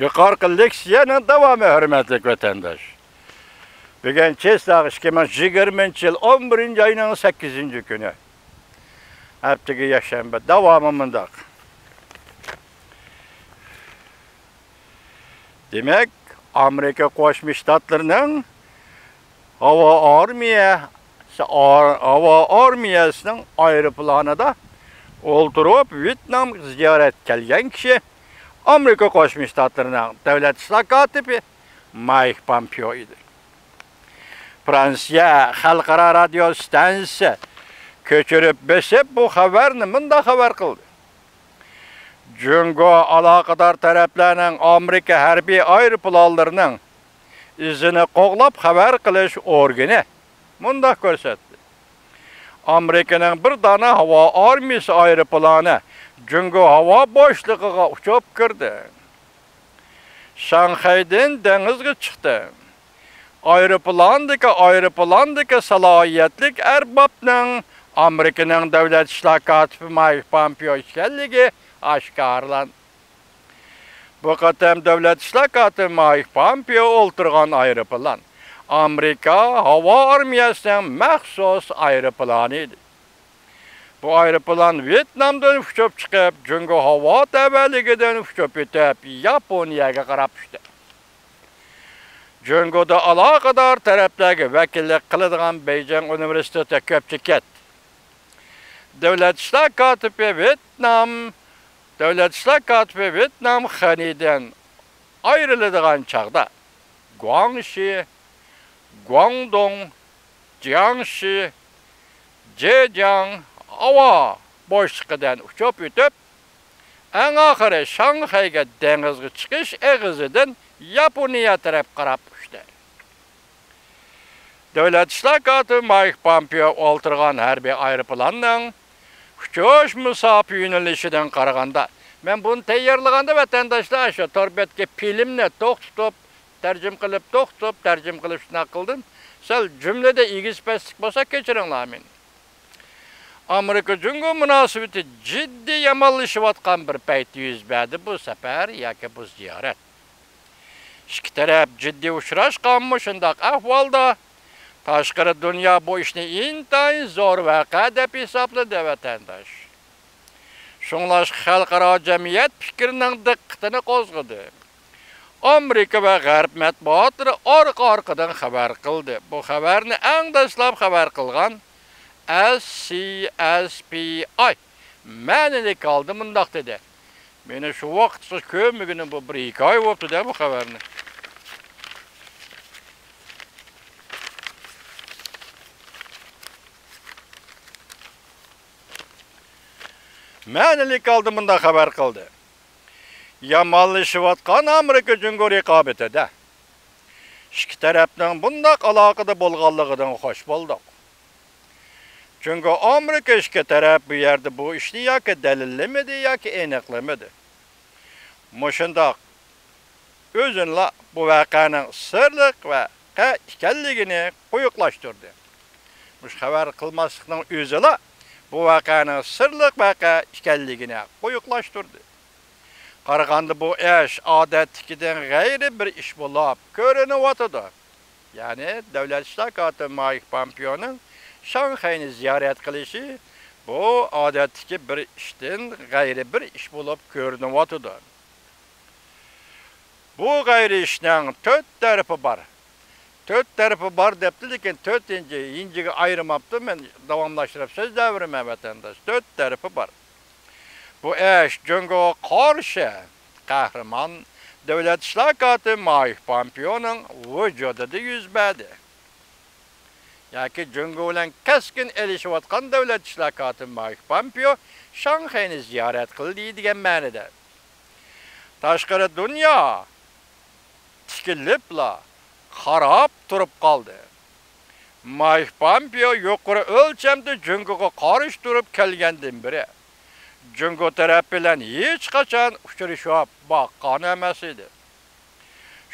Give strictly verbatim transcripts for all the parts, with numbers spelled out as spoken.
يۇقىرىقى لېكسىيەنىڭ داۋامى، ھۆرمەتلىك ۋەتەنداش. بۈگۈن چېسلاق ئىككى مىڭ يىگىرمىنچى يىل ئون بىرىنچى ئاينىڭ سەككىزىنچى كۈنى. ھەپتىگە يەكشەنبە. داۋامى مۇنداق. دېمەك، ئامېرىكا قوشما شتاتلىرىنىڭ ھاۋا ئارمىيە، ئار-، ھاۋا ئارمىيەسىنىڭ ئايروپىلانىدا ئولتۇرۇپ ۋيېتنامغا زىيارەت كەلگەن كىشى ئامېرىكا قوشما شتاتلىرىنىڭ دۆلەت ئىشلار كاتىپى مايك پامپېئو ئىدى. فرانسىيە خەلقئارا رادىيو ستانسىسى كۆچۈرۈپ بېسىپ، بۇ خەۋەرنى مۇنداق خەۋەر قىلدى: جۇڭگو ئالاقىدار تەرەپلەرنىڭ ئامېرىكا ھەربىي ئايروپىلانلىرىنىڭ ئىزىنى قوغلاپ خەۋەر قىلىش ئورگىنى مۇنداق كۆرسەتتى: ئامېرىكىنىڭ بىر دانە ھاۋا ئارمىيىسى ئايروپىلانى جۇڭگو ھاۋا بوشلۇقىغا ئۇچۇپ كىردى. شاڭخەيدىن دېڭىزغا چىقتى. ئايروپىلاندىكى، ئايروپىلاندىكى سالاھىيەتلىك ئەربابنىڭ ئامېرىكىنىڭ دۆلەت ئىشلار كاتىپى مايك پامپېئو ئىكەنلىكى ئاشكارىلاندى. بۇ قېتىم دۆلەت ئىشلار كاتىپى مايك پامپېئو ئولتۇرغان ئايروپىلان ئامېرىكا ھاۋا ئارمىيەسىنىڭ مەخسۇس ئايروپىلانى ئىدى. بۇ ئايروپىلان ۋيېتنامدىن ئۇچۇپ چىقىپ، جۇڭگو ھاۋا تەۋەلىكىدىن ئۇچۇپ ئۆتۈپ، ياپونىيەگە قاراپ ئۇچتى. جۇڭگودا ئالاقىدار تەرەپلەرگە ۋەكىللىك قىلىدىغان بېيجىڭ ئۇنىۋېرسىتېتى كۆپچىكەت دۆلەت ئىشلار كاتىپى ۋيېتنام، دۆلەت ئىشلار كاتىپى ۋيېتنام خېنىدىن ئايرىلىدىغان چاغدا، گۇاڭشى، گۇاڭدۇڭ، جياڭشى، جېجياڭ ھاۋا بوشلۇقىدىن ئۇچۇپ ئۆتۈپ، ئەڭ ئاخىرى شاڭخەيگە دېڭىزغا چىقىش ئېغىزىدىن ياپونىيە تەرەپ قاراپ ئۇچتى. دۆلەت ئىشلار كاتىپى مايك پامپېئو ئولتۇرغان ھەربىي ئايروپىلاننىڭ ئۇچۇش مۇساپە يۆنىلىشىدىن قارىغاندا، مەن بۇنى تەييارلىغاندا، ۋەتەنداشلار، شۇ تور بەتتىكى فىلىمنى توختىتىپ، تەرجىمە قىلىپ، توختىتىپ، تەرجىمە قىلىپ شۇنداق قىلدىم. سەل جۈملىدە ئېگىز-پەسلىك بولسا، كەچۈرۈڭلار مېنى. ئامېرىكا جۇڭگو مۇناسىۋىتى جىددىي يامانلىشىۋاتقان بىر پەيتتە يۈز بەردى بۇ سەپەر ياكى بۇ زىيارەت. ئىككى تەرەپ جىددىي ئۇچراشقانمۇ شۇنداق ئەھۋالدا، تاشقىرى دۇنيا بۇ ئىشنى ئىنتايىن زور ۋەقە دەپ ھېسابلىدى، ۋەتەنداش. شۇڭلاشقا خەلقئارا جەمئىيەت پىكرىنىڭ دىققىتىنى قوزغىدى. ئامېرىكا ۋە غەرب مەتبۇئاتلىرى ئارقا-ئارقىدىن خەۋەر قىلدى. بۇ خەۋەرنى ئەڭ دەسلەپ خەۋەر قىلغان ئەس سى ئەس پى ئاي مەنىلىك ھالدا مۇنداق دېدى. مېنى شۇ ۋاقىتقىچە كۆرمىگىنىم بۇ بىر ھېكايە بوپتۇ-دە بۇ خەۋەرنى. مەنىلىك ھالدا مۇنداق خەۋەر قىلدى. يامانلىشىۋاتقان ئامېرىكا جۇڭگو رىقابىتىدە ئىككى تەرەپنىڭ بۇنداق ئالاقىدە بولغانلىقىدىن خوش بولدۇق. جۇڭگو ئامېرىكا ئىككى تەرەپ بۇ يەردە بۇ ئىشنى ياكى دەلىللىمىدى، ياكى ئېنىقلىمىدى. مۇشۇنداق ئۆزىنىلا بۇ ۋەقەنىڭ سىرلىق ۋەقە ئىكەنلىكىنى قويۇقلاشتۇردى. مۇشۇ خەۋەر قىلماسلىقنىڭ ئۆزىلا بۇ ۋەقەنىڭ سىرلىق ۋەقە ئىكەنلىكىنى قويۇقلاشتۇردى. قارىغاندا بۇ ئىش ئادەتتىكىدىن غەيرىي بىر ئىش بولۇپ كۆرۈنۈۋاتىدۇ. يەنى دۆلەت ئىشلار كاتىپى مايك پامپېئونىڭ شاڭخەينى زىيارەت قىلىشى بۇ ئادەتتىكى بىر ئىشتىن غەيرىي بىر ئىش بولۇپ كۆرۈنۈۋاتىدۇ. بۇ غەيرىي ئىشنىڭ تۆت تەرىپى بار. تۆت تەرىپى بار دەپتۇ، لېكىن تۆتىنچى يىنجىگە ئايرىماپتۇ. مەن داۋاملاشتۇرۇپ سۆزلەۋېرىمەن، ۋەتەنداش. تۆت تەرىپى بار. بۇ ئىش جۇڭگوغا قارشى قەھرىمان دۆلەت ئىشلار كاتىپى مايك پامپېئونىڭ ۋۇجۇدىدا يۈز بەردى. ياكى جۇڭگو بىلەن كەسكىن ئېلىشىۋاتقان دۆلەت ئىشلار كاتىپى مايك پامپېئو شاڭخەينى زىيارەت قىلدى دېگەن مەنىدە. تاشقىرى دۇنيا تىكىلىپلا قاراپ تۇرۇپ قالدى. مايك پامپېئو يۇقىرى ئۆلچەمدە جۇڭگوغا قارشى تۇرۇپ كەلگەندىن بېرى، جۇڭگو تەرەپ بىلەن ھېچقاچان ئۇچرىشىپ باققان ئەمەس ئىدى.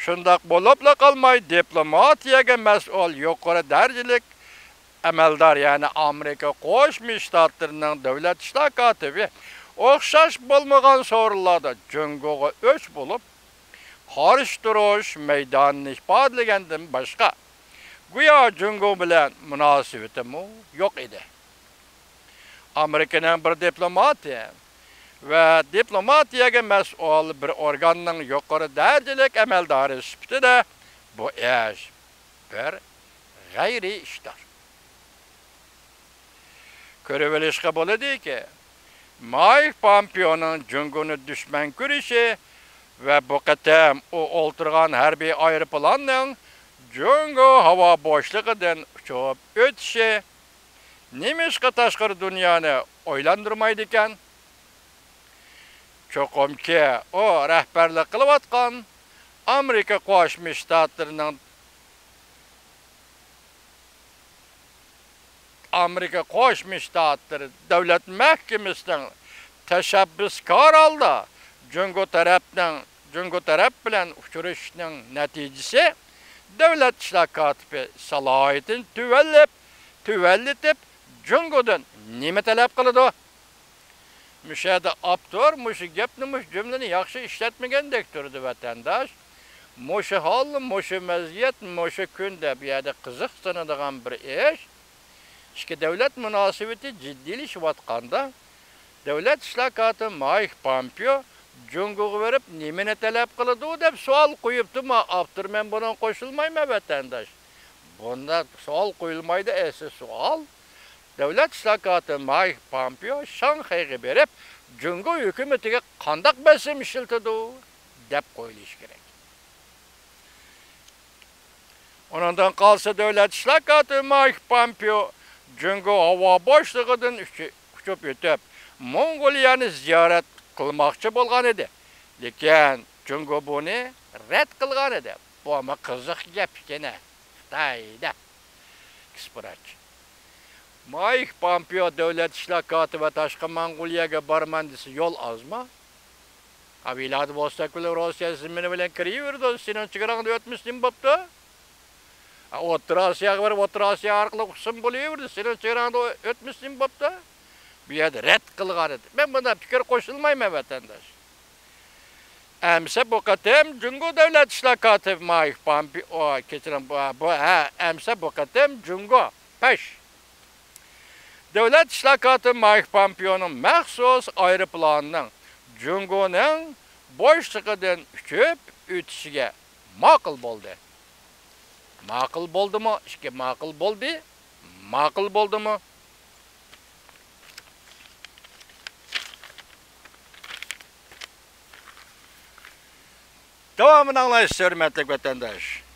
شۇنداق بولۇپلا قالماي، دىپلوماتىيەگە مەسئۇل يۇقىرى دەرىجىلىك ئەمەلدار، يەنى ئامېرىكا قوشما شتاتلىرىنىڭ دۆلەت ئىشلار كاتىپى ئوخشاش بولمىغان سورۇنلاردا جۇڭگوغا ئۆچ بولۇپ، قارشى تۇرۇش مەيدانىنى ئىپادىلىگەندىن باشقا، گويا جۇڭگو بىلەن مۇناسىۋىتىمۇ يوق ئىدى. ئامېرىكىنىڭ بىر دىپلوماتى ۋە دىپلوماتىيەگە مەسئۇل بىر ئورگاننىڭ يۇقىرى دەرىجىلىك ئەمەلدارى سۈپىتىدە بۇ ئىش بىر غەيرىي ئىشتار. كۆرۈۋېلىشقا بولىدۇكى، مايك پامپېئونىڭ جۇڭگونى دۈشمەن كۆرۈشى ۋە بۇ قېتىم ئۇ ئولتۇرغان ھەربىي ئايروپىلاننىڭ جۇڭگو ھاۋا بوشلۇقىدىن ئۇچۇپ ئۆتۈشى نېمىشقا تاشقىرى دۇنيانى ئويلاندۇرمايدىكەن؟ چوقۇمكى، ئۇ رەھبەرلىك قىلىۋاتقان ئامېرىكا قوشما شتاتلىرىنىڭ ئامېرىكا قوشما شتاتلىرى دۆلەت مەھكىمىسىنىڭ تەشەببۇسكار ھالدا جۇڭگو تەرەپنىڭ، جۇڭگو تەرەپ بىلەن ئۇچرىشىشنىڭ نەتىجىسى، دۆلەت ئىشلار كاتىپى سالاھىيىتىنى تۆۋەنلەپ، تۆۋەنلىتىپ، جۇڭگودىن نېمە تەلەپ قىلىدۇ؟ مۇشۇ يەردە ئاپتور مۇشۇ گەپنى، مۇشۇ جۈملىنى ياخشى ئىشلەتمىگەندەك تۇرىدۇ، ۋەتەنداش. مۇشۇ ھال، مۇشۇ ۋەزىيەت، مۇشۇ كۈندە بۇ يەردە قىزىقسىنىدىغان بىر ئىش، ئىككى دۆلەت مۇناسىۋىتى جىددىيلىشىۋاتقاندا، دۆلەت ئىشلار كاتىپى مايك پامپېئو جۇڭگوغا بېرىپ نېمىنى تەلەپ قىلىدۇ دەپ سوئال قويۇپتۇ. ما ئاپتور، مەن بۇنىڭغا قوشۇلمايمەن، ۋەتەنداش. بۇنداق سوئال قويۇلمايدۇ، ئەسلى سوئال. دۆلەت ئىشلار كاتىپى مايك پامپېئو شاڭخەيگە بېرىپ، جۇڭگو ھۆكۈمىتىگە قانداق بېسىم ئىشلىتىدۇ، دەپ قويۇلۇشى كېرەك. ئۇنىڭدىن قالسا، دۆلەت ئىشلار كاتىپى مايك پامپېئو جۇڭگو ھاۋا بوشلۇقىدىن ئۇچۇ-، ئۇچۇپ ئۆتۈپ، موڭغۇلىيەنى زىيارەت قىلماقچى بولغان ئىدى. لېكىن جۇڭگو بۇنى رەت قىلغان ئىدى. بۇمۇ قىزىق گەپ ئىكەن، خىتايدا. ئىككىنچى پراچ. مايك پامپېئو دۆلەت ئىشلار كاتىپى تاشقى موڭغۇلىيەگە بارىمەن دېسە، يول ئازمۇ؟ ھە، ۋىلادىۋوستوك بىلەن روسىيە زېمىنى بىلەن كىرىۋېرىدۇ، سېنىڭ چېگراڭدا ئۆتمىسە نېمە بوپتۇ؟ ھە، ئوتتۇرا ئاسىياغا بېرىپ، ئوتتۇرا ئاسىيا ئارقىلىق ئۇچسىمۇ بولۇۋېرىدۇ، سېنىڭ چېگراڭدا ئۆتمىسە نېمە بوپتۇ؟ بۇ يەردە رەت قىلغان ئىدى. مەن بۇنداق پىكىر قوشۇلمايمەن، ۋەتەنداش. ئەمسە بۇ قېتىم جۇڭگو دۆلەت ئىشلار كاتىپى مايك پامپېئو، كەچۈرۈڭ، بۇ، بۇ، ھە، ئەمسە بۇ قېتىم جۇڭگو، پەش. دۆلەت ئىشلار كاتىپى مايك پامپېئونىڭ مەخسۇس ئايروپىلانىنىڭ جۇڭگونىڭ بوشلۇقىدىن ئۇچۇپ ئۆتۈشىگە ماقۇل بولدى. ماقۇل بولدىمۇ؟ ئىككى ماقۇل بولدى. ماقۇل بولدىمۇ؟ داۋامىنى ئاڭلايسىز، ھۆرمەتلىك ۋەتەنداش.